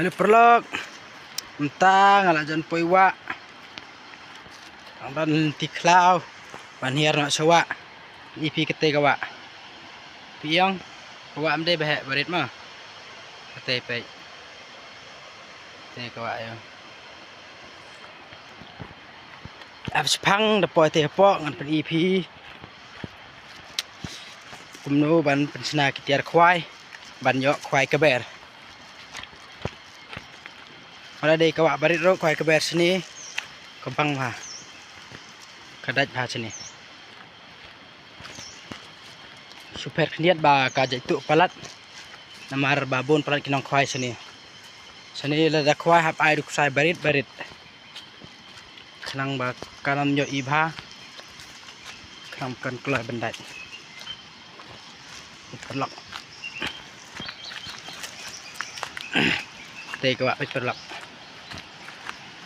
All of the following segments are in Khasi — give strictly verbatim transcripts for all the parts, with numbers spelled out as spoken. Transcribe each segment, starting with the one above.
Hello paralok. Mynta nga la jan poi wah. Tang don lynti khlaw ban hiar noh sha wah. Ïa phi kata ka wah. Phi ïoh ka wah, ym dei ba heh ba rit mo. Kata peit. Kata ka wah ïa. Ap shipang da poi te hapoh ngan pyni phi kumno ban pynshna ki tiar khwai ban ïoh khwai kber. Wala dei ka wah barit ruh khwai kber shane ka bang bha. Ka dait bha shane. Shu pher khyndiat ba ka jait tuh palat. Namar ba bun palat ki nongkhwai shane. Shane lada khwai hap ai da u ksai barit barit. Khnang ba kan ym ïoh i bha. Khnang kan kloi ban dait. Paralok. Te ka wah peit paralok.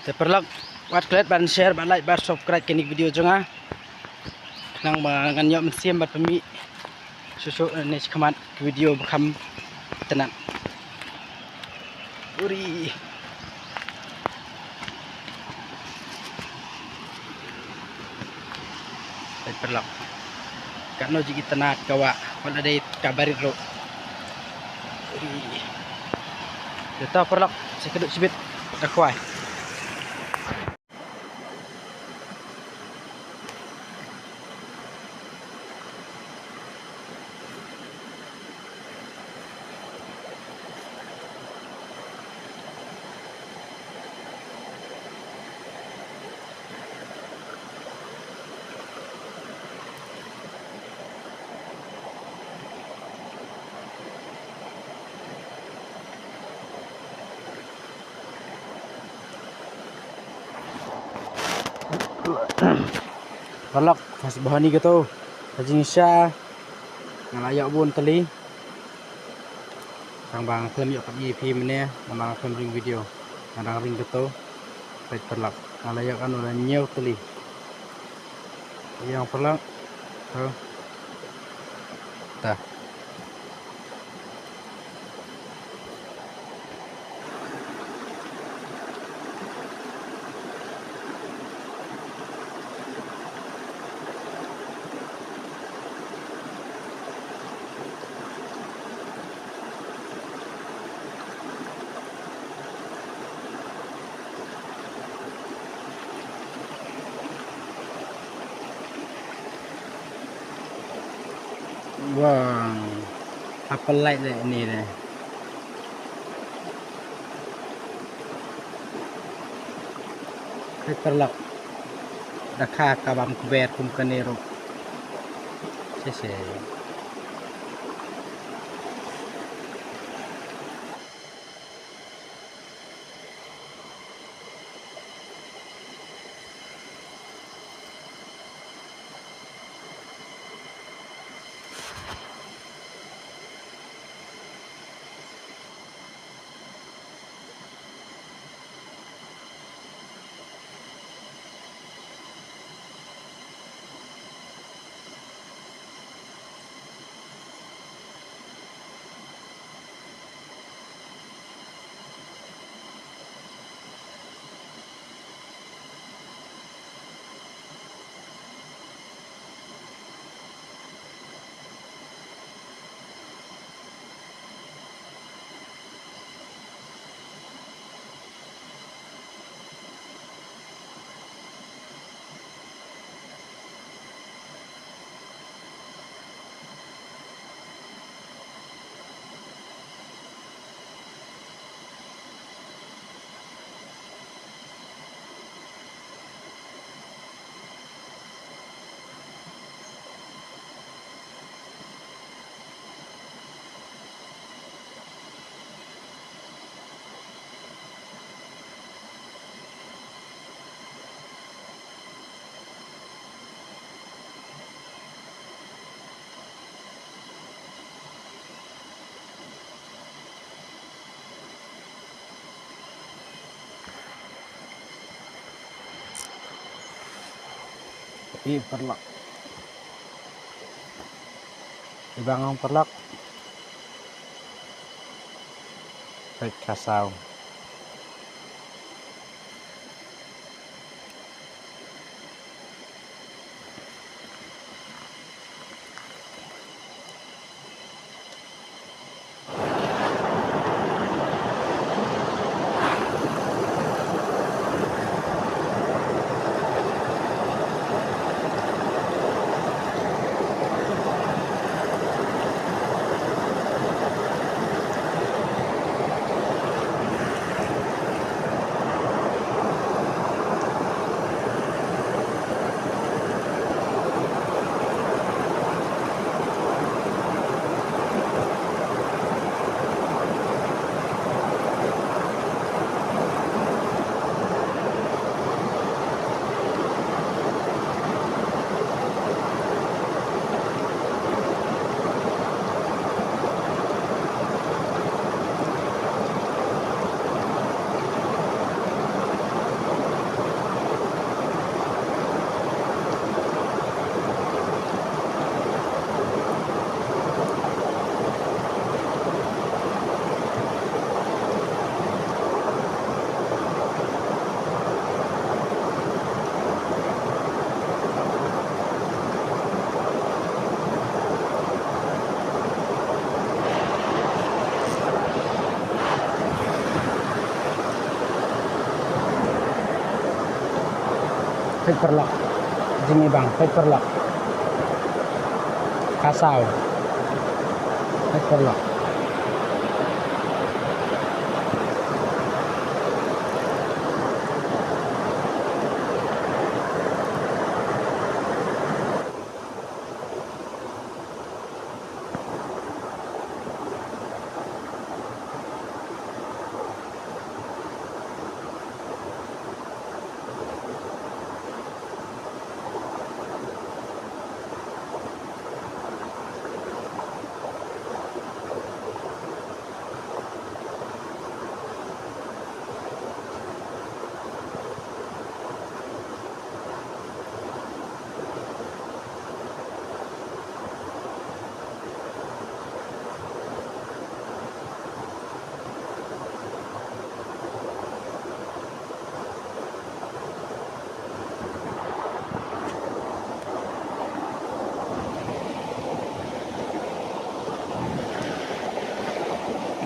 Te paralok, wat klet ban share, ban like, ban subscribe kane ka video jong nga. Khnang ba ngan ïoh mynsiem ban pynmih shuh shuh ne shakhmat ka video ba kham itynnad. Uri. Peit paralok. Katno jingïtynnad ka wah, wat la dei ka barit ruh. Uri. Te to paralok, sa kynduh shibit da khwai. Paralok, ha sbahani kato ka jingshisha nga la ïoh bun tylli. Tang ba nga khlem ïoh pat ïa phi mynne namar nga khlem ring video. Nga dang ring kato. Peit paralok, nga la ïoh katno, la hynñiew tylli. Ïa paralok. To. Ta. Wah, apple light deh ini deh. Peit paralok. Da kha ka bam kber kum kane ruh. Shisha. Ïa paralok. Ïa bang ong paralok. Peit ka saw. Peit paralok. Jingibang, peit paralok. Khasaw. Peit paralok.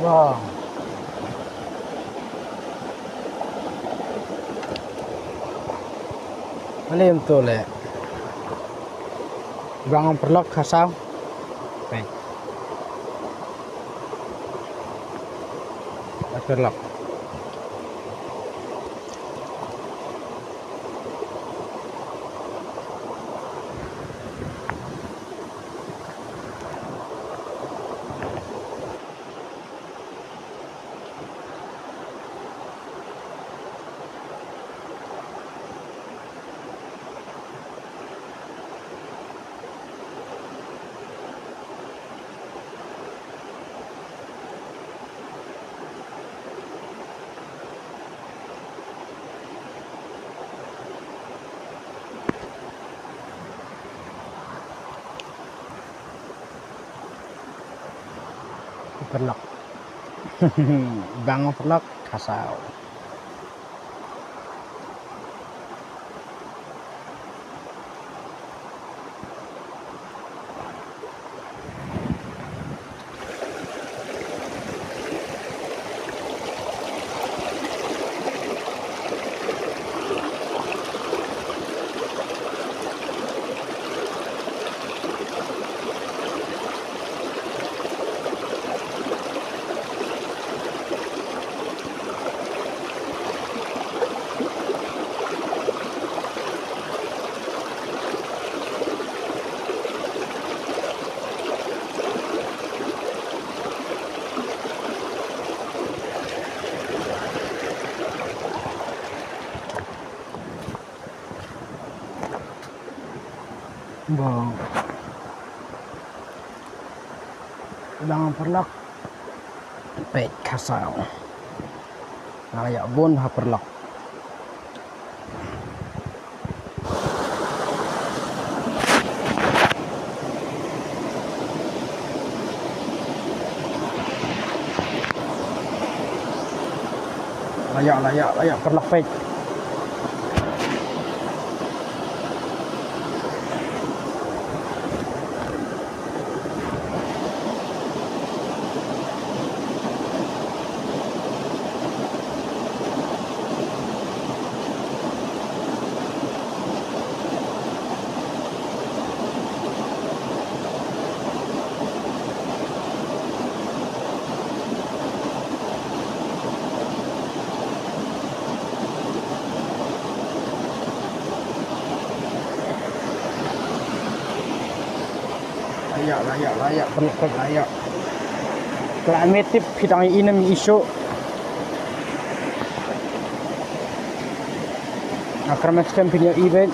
Wow. Mane em tu le. Bang paralok khasaw. Peit. Paralok. Paralok. Bang paralok khasaw. Bang. Bang paralok. Peit khasaw. Nga la ïoh bun ha paralok. La ïoh, la ïoh, la ïoh paralok, peit. La ïoh, la ïoh, la ïoh, pynlong la ïoh. Climate tip phi dang ïa inem issue. Akramat skhem phi ïoh i beit.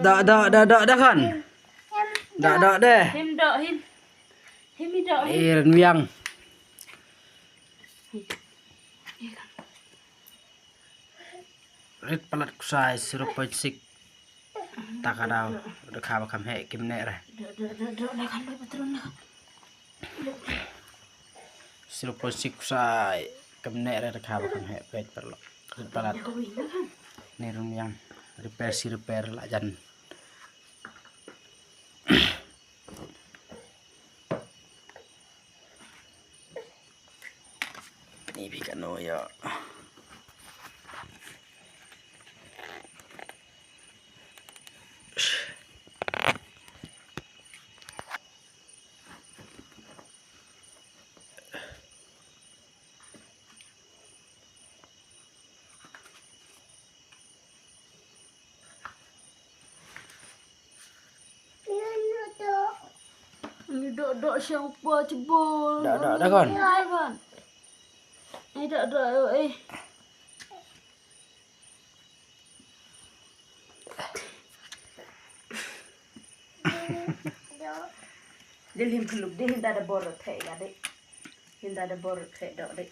Da, da, da, da, da kan. Da, da, de. Him doh him. Him i doh him. Eh, Ren Wiang. Rit palat ksai zero point six. Ta ka daw, da kha ba kham heh kim neh re. Zero point six ksai kim neh re, da kha ba kham heh, peit paralok. Rit palat. Ni rung yang repair si repair la jan. Ïa. Ni dok dok siang pa cebol. Dak, dak, dak, kan? Ai, kan. Ai, dak, dak, eh. Dei lim klub, dei hinda da bor the ya dei. Hinda da bor the dok dei.